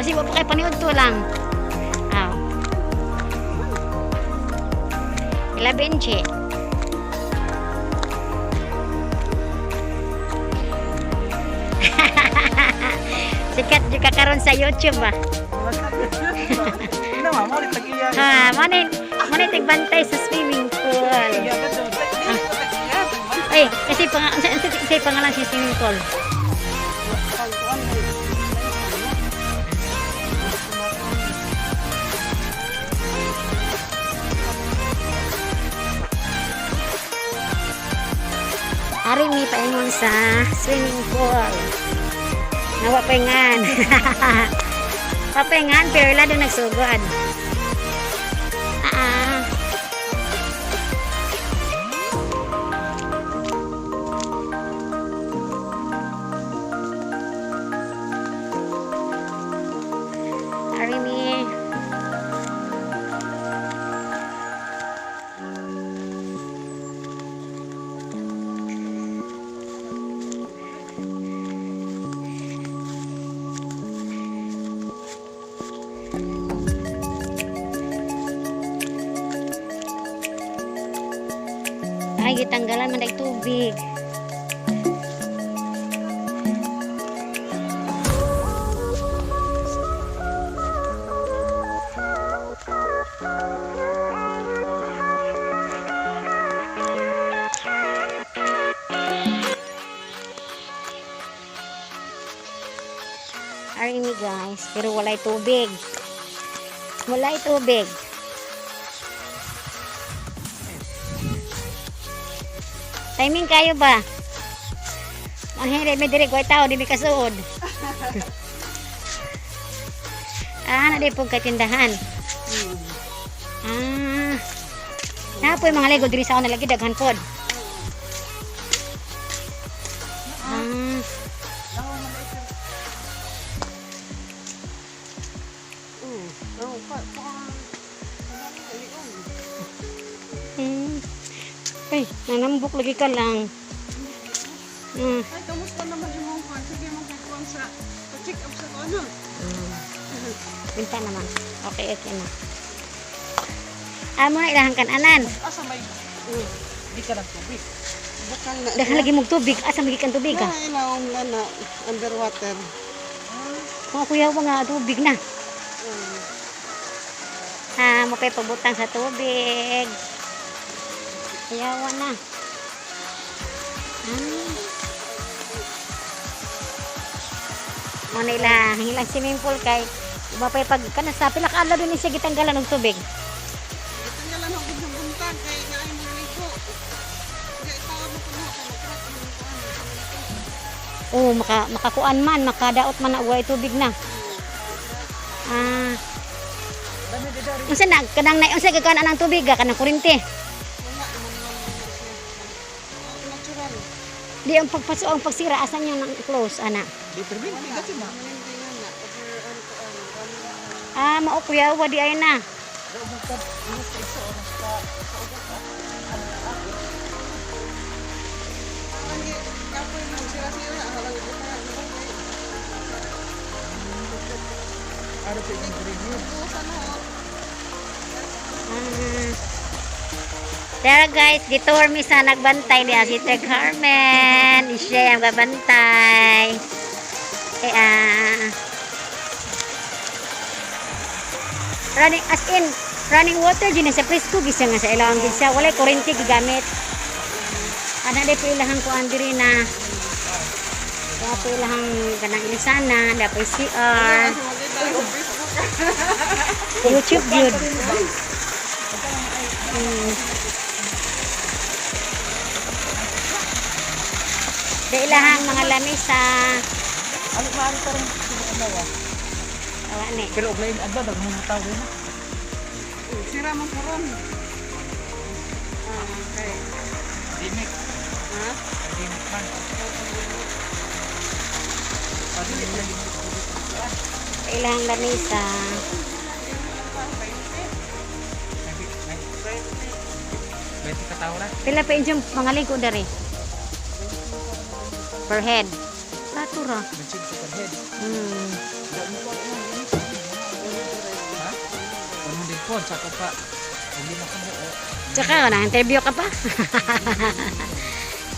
Kasi wa pa kay paniud to lang. Aw. Ila benche. Sikat jud ka karon sa YouTube ah. Ina ma, mo tag-iya. Ha, mo ni tigbantay sa swimming pool. Iya ka do. Ay, kasi pang sa pangalan sa swimming pool. Ari mi paingon sa swimming pool. Nawa paingan. Papaingan pero wala doon nagsugod. Ah. Ah. Ari mi. Ay, gitanggalan man dag tubig. Ari mi guys, pero walay tubig. Walay tubig. Timing kayo ba? Ang hirap may diri ko tao di mi kasuod. Ah, na di po katindahan. Ah. Napoy mga lego diri sa ako nalagi daghan pod. Ah, Ay, nanambok lagi ka lang. Ay, kamusta naman yung mga kwan? Sige, magkakuan sa pa-check up sa ano. Pinta naman. Okay, okay na. Amo na ilahang kananan. Asa may di ka ng tubig. Bukal na. Daghan lagi mong tubig. Asa magikan tubig Na, ah? ilawom na na, underwater. Mga kuya nga tubig na. Ah, mo pa'y pagbutang sa tubig. Ayaw na. Ah. Mo na ilang, ilang swimming pool kay iba pa'y pag kana sa pila ka adlaw din siya gitanggalan og tubig. Tanggalan ako ng buntag kay nga ay mga ligo. Kaya itawag mo ko na ako magkrat ang kuan. Oh, makakuan man, makadaot man na way tubig na. Ah. Unsa na kanang na unsa gagana ang tubig ah, kanang kuryente? Wala manual na siya. Natural. Di ang pagpaso ang pagsira asa niya nang close ana. Di perminti kasi na. Manindi nga na over ano kuan. Ah, mao kuya wa di ay na. Ang kapoy mo sira-sira halang butan. Ano sa inyong review? Busan na. Ah. Tara guys, detour mi sa nagbantay niya si Tech Carmen. Siya ang babantay. Eh ah. Running as in running water din na sa presko gisa nga sa ilawang gid siya walay kuryente gigamit. Ana di pa ilahang kuan diri na. Wa pa ilahang kanang ilisana, da pa CR, YouTube jud. Di ilahang mga lamisa. Ano maari pa rin sa mga ah. Awa ni. Pero og lain adlaw daghan mga tao na. Sira man karon. Ah, okay. Dimik, Ha? dimik man. Ah, dili lagi. Ilahang lamisa. Benti ka tao ra. Pila pa inyong mga ligo dari? Per head. Plato ra. Bensin sa per head. Hmm. Dami ko ang Po, sa pa. Hindi na kamo. Tsaka na interview ka pa.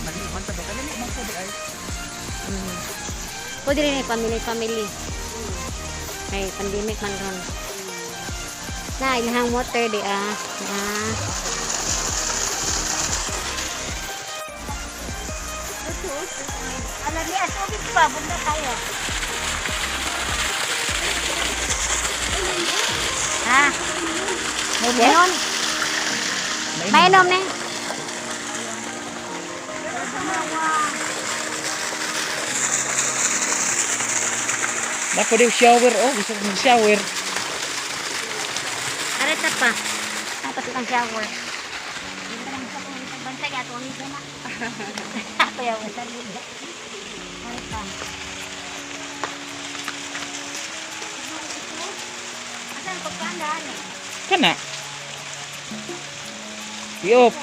Naliman ta ba? Kanili man po di ay. Pwede rin ay family family. Kay pandemic man ron. Na ilahang water di ah. Na. Alam niya, tubig pa, bunda tayo. Ha? Meron? Mainom eh. Na po di shower oh, gusto ko mag-shower. Areta pa. Tapos itang shower. Dito lang sa kung isang bantay, ato ang isa na. Ako yaw, sa liga. Areta. Asan pagkaandaan eh? Kana. I-off.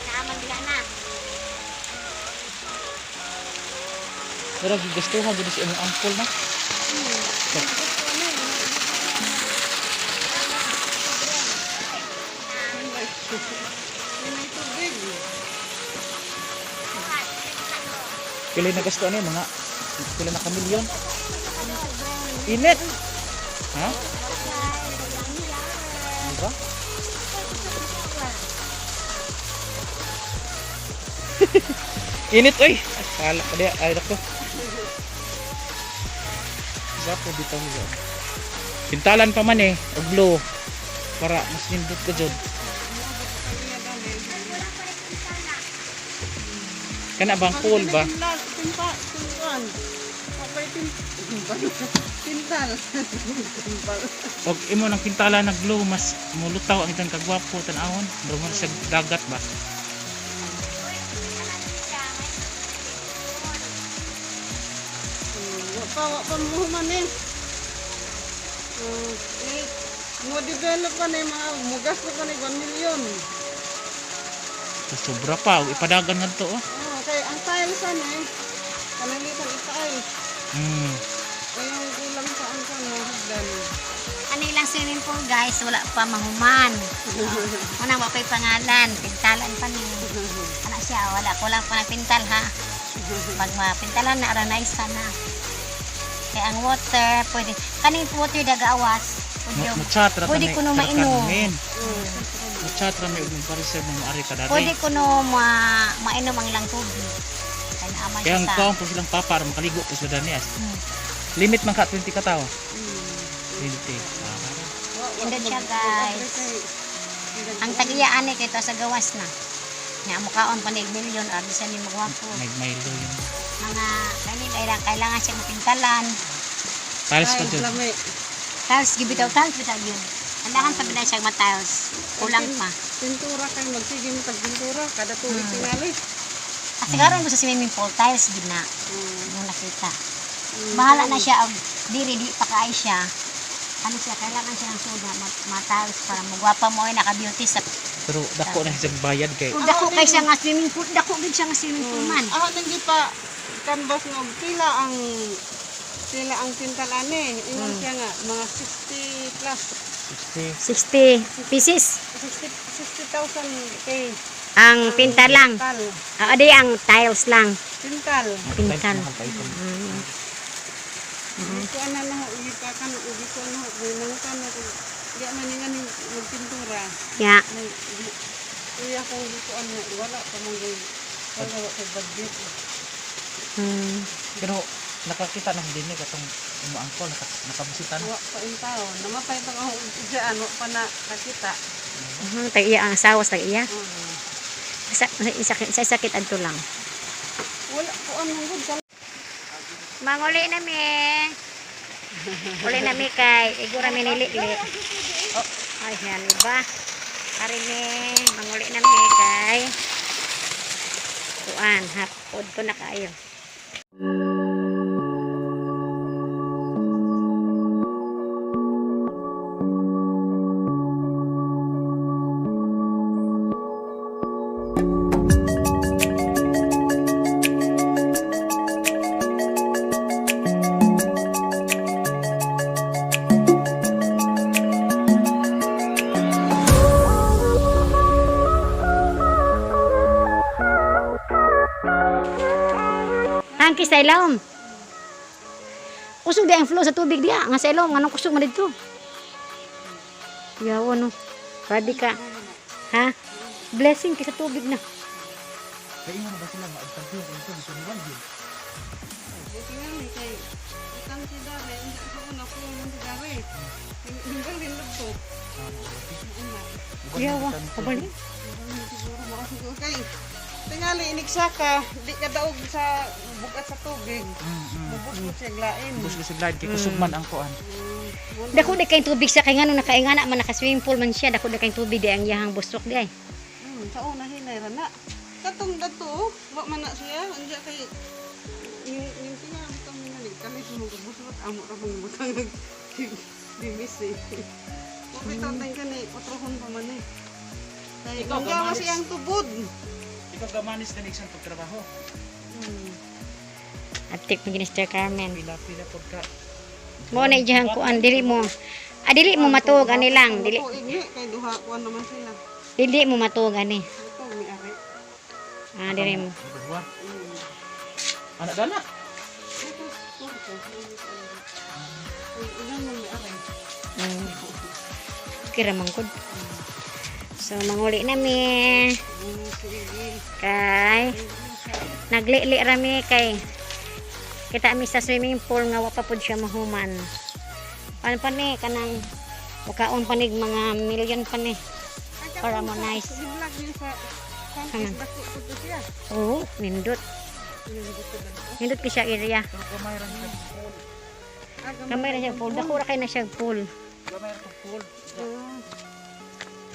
Naaman diha na. Pero gigastuhan jud si imong angkol na. May tubig. Pila na gasto ani mga pila na ka milyon. Init. Ha? Diba? Init oy. Ay, kala ka diya. Ay nako. Gapo bitaw niya. Pintalan pa man eh, og blue para mas nindot ka jud. Kana bang cool ba? Tintal, tintal, tintal. Papay tintal. Tintal. Tintal. Og imo nang pintala nag glow mas mulutaw ang itang kagwapo tan-awon, murag sa dagat ba. Wa pa mo man eh. Eh, mo develop pa na yung mga mugas pa ni 1 million. So, sobra pa og ipadagan ngadto oh. Oh, kay ang tiles ano eh. Kanalitan i-tiles. Ay yung kulang sa ang kan hagdan. Ano ilang swimming pool guys, wala pa mahuman. Unang wala pa'y pangalan, pintalan pa ni. Ano siya, wala kulang pa ng pintal ha. Pag mapintalan na, aranay sana. Kaya ang water, pwede. Kaning water dagawas. Pwede, Muchat ra pwede kuno mainom. Muchat ra may ug para sa mga ari ka dati. Pwede kuno mainom ang ilang tubig. Kaya naaman Kaya siya ang sa. kaon po silang papa para makaligo po sila dani as. Limit man ka 20 ka tawo. 20. Ah, Indot siya guys. Ang tag-iya ani kay to sa gawas na. Nga mukaon pa ni milyon or bisan ni magwapo. Nagmaylo yun. Mga kani kailangan siya mapintalan. Tiles pa jud. Lami. Tiles gibitaw tiles bitaw yun. Andahan pa bitaw siya ma-tiles. Kulang pa. Pintura kay magsige mo tag pintura kada tuig tingali. At siguro mo sa swimming pool tiles gid na. Yung nakita. Bahala na siya og diri di pa kaay siya. Ano siya kailangan siya ng suda ma-tiles para mugwapa mo ay naka-beauty sa. Pero dako na siya bayad kay Kung dako kay siya nga swimming pool, dako gid siya nga swimming pool man. Ako nang gipa canvas nga og pila ang pintal ani. Ingon siya nga mga 60 plus. 60. 60 pieces 60 60,000 kay ang pintal lang. Pintal. Ah, di ang tiles lang. Pintal. Pintal. Mahal pa ito. Hindi ko ana na ugi pa kan ugi ko na may mga na ko. Di man nga ni magpintura. Ya. May uya ko ugi ko ana wala pa man gyud. Wala wa kay budget. Pero nakakita na din ni katong imo angkol nakabisita na. Wa pa in taon. Namatay pa ako diyan wa pa na nakita. Tag-iya ang asawa sa tag-iya. Sa sakit adto lang. Wala ko anong gud. Manguli na mi. Uli na mi kay igura mi nili. Oh, ay yan iba. Ari mi, manguli na mi kay kuan hapod ko na kaayo. Sa ilawom. Kusog di ang flow sa tubig diya nga sa ilawom, nganong kusog man didto. Yawa no. Grabe ka. Ha? Blessing kay sa tubig na. Kaya ingon na ba sila maagtagyo kung ito gusto ni Walvin? Buti nga ni kay utang si Dare, hindi sa una ko yung si Dare. Hindi rin lugto. Una. Yawa, kabali. Siguro mo siguro kay tingali inigsaka, di ka daog sa bugat sa tubig. Bubos mo siya lain. Bus ko slide kay kusog man ang kuan. Dako di kay tubig sa kay ngano nakaingana man, naka swimming pool man siya, dako di kay tubig di ang iyahang busok di ay. Sa una hinay ra na. Katong dato, wa man na siya, anja kay yung tinga butang nga ni kami sumugubusot amo ra mong butang nag dimis eh. Wa bitaw tayong kani otrohon pa man eh. Kay Ikaw, manggawa gamanis. siyang tubod. Ikaw gamanis na isang pagtrabaho. Atik mo Minister Carmen. Pila-pila pagka Mo na iyahang kuan dili mo. Ah, dili mo matuog ani lang, dili Tuig ni kay duha kuan naman sila. dili mo matuog ani. Ito may ari. Ah, dili mo. Dua. Anak dana. Ito, ito, ito. Ay, ilan mo may ari. Kira man gud. So manguli na mi Sige. kay naglili rami kay kita mi sa swimming pool nga wa pa pud siya mahuman. Ano pa ni kanang wakaon pa nig mga milyon pa ni. Para mo nice. Vlog niya sa Kanan. campus dako po to siya. Oo, nindot. Nindot ko siya area. Pero gamay ra siya pool. Ah, Gamay ra siya pool. Dako ra kay na siya pool. Gamay ra tong pool.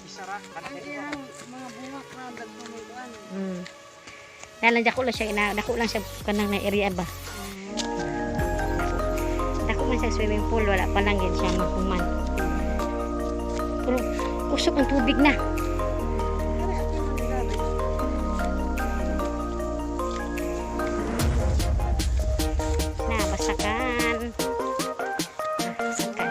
Isa ra kana Ang kay iyang mga bungak na dagko may kuan. Dahil lang dako lang siya ina, dako lang siya kanang na area ba. Dako man siya swimming pool, wala pa lang gid siya mahuman. Pero kusog ang tubig na. Ari ato man dali. Na basakan. Basakan.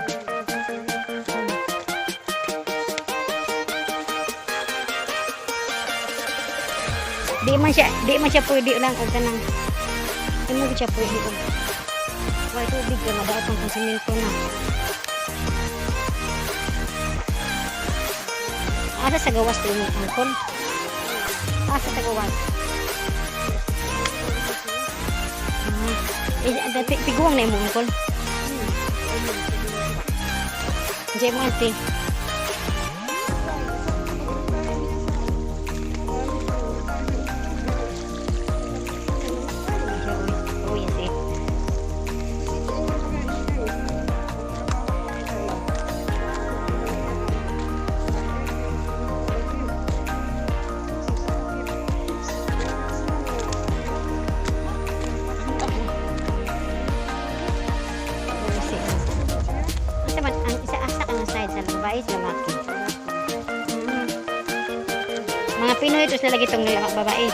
Di man siya pwede lang og kanang. Di man siya pwede og. Way tubig ka madaot ang konsimento na. Asa sa gawas to imong angkon? Asa sa gawas? Ah, eh, dati tiguang na imong angkon. Diyan mo auntie. Oh, yes, eh. Oh, yes, eh. Asa man ang isa asa ka nga side sa babae sa lalaki. Mga Pinoy ito sila lagi itong babae.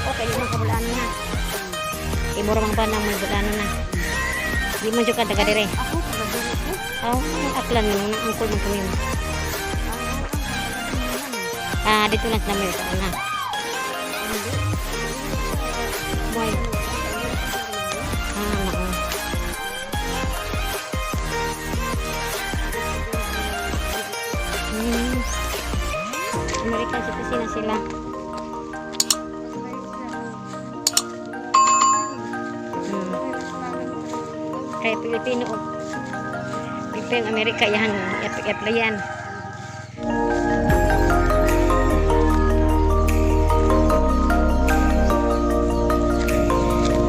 Okay, di man kabulano na. Imura mang ba na mga bulano na. Di man jud ka taga dire. Ako taga diri ko. Oh, aklan mo na angkol man kami. Ah, dito lang naman ito na. Boy. Ah, mao. American citizen na sila. Kaya Pilipino o Pilipino Amerika yan i-applyan.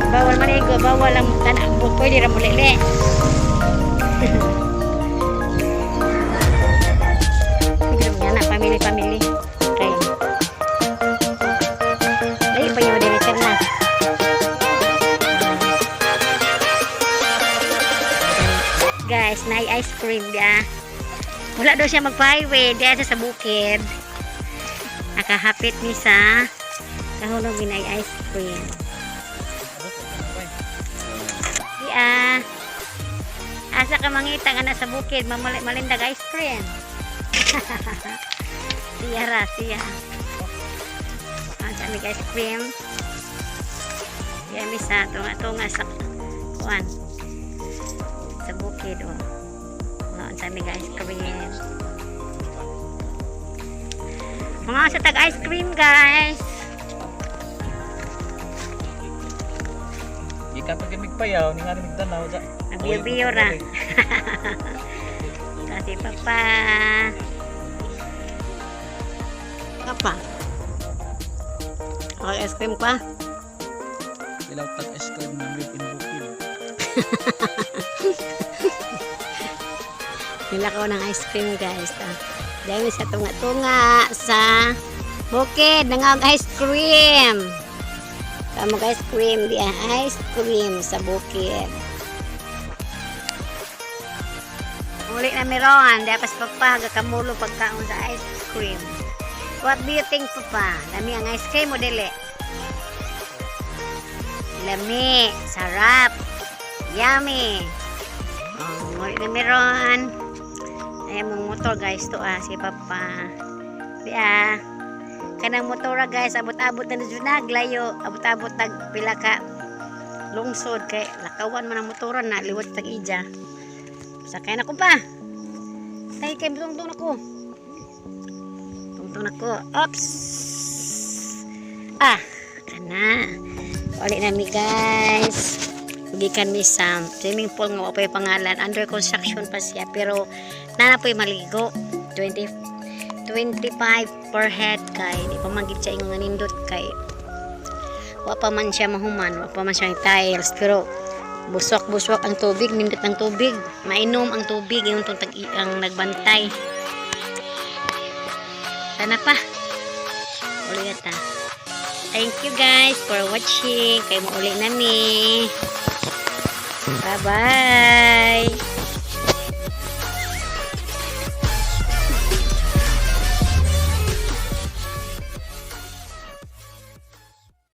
Bawal maligo, bawal ang tanak pwede ra mulili. Hindi naman na, family family. Okay. Layo pa yung diri sir na. Guys, na ice cream dia. Wala daw siya magpa-highway diya siya sa bukid. Nakahapit ni sa kahulog ni ice cream. Diya. Asa ka mangita nga na sa bukid, mamali malindag ice cream. Siya ra, siya. Asa Kami ice cream. Yami sa tunga-tunga sa kuan. Sa bukid oh. Mga sa mig ice cream. Mga sa tag ice cream, guys. Gikan pa gamig payaw, ni nga ni tanaw sa. Nabiyo-biyo ra. Kasi papa. Papa. Okay, ice cream pa. Ilaw tag ice cream na made in bukid. Nilakaw ng ice cream, guys. Ah. Dahil sa tunga-tunga sa bukid ng ice cream. Kamo ice cream, di ang ice cream sa bukid. Uli na meron, dapat papa gakamulo pagkaon sa ice cream. What do you think, Papa? Lami ang ice cream o dili? Lami, sarap, yummy. Oh, uli na meron. Ay, mong motor, guys, to ah, si Papa. Di ah. Kanang motora, guys, abot-abot na jud naglayo, abot-abot nag pila ka lungsod kay lakawan man ang motora na liwat tag ija. Sakay na ko pa. Tay kay tungtong ako. Tungtong ako. Oops. Ah, kana. Uli na mi, guys. Gikan mi sa swimming pool nga wa pa'y pangalan. Under construction pa siya pero nana po'y maligo. 20 25 per head kay di pa man gid siya ingon nga nindot kay wa pa man siya mahuman, wa pa man siya tiles, pero buswak-buswak ang tubig, nindot ang tubig, mainom ang tubig, yung tong tag ang nagbantay. Tana pa. Uli na ta. Thank you guys for watching. Kay mauli nami. Bye-bye.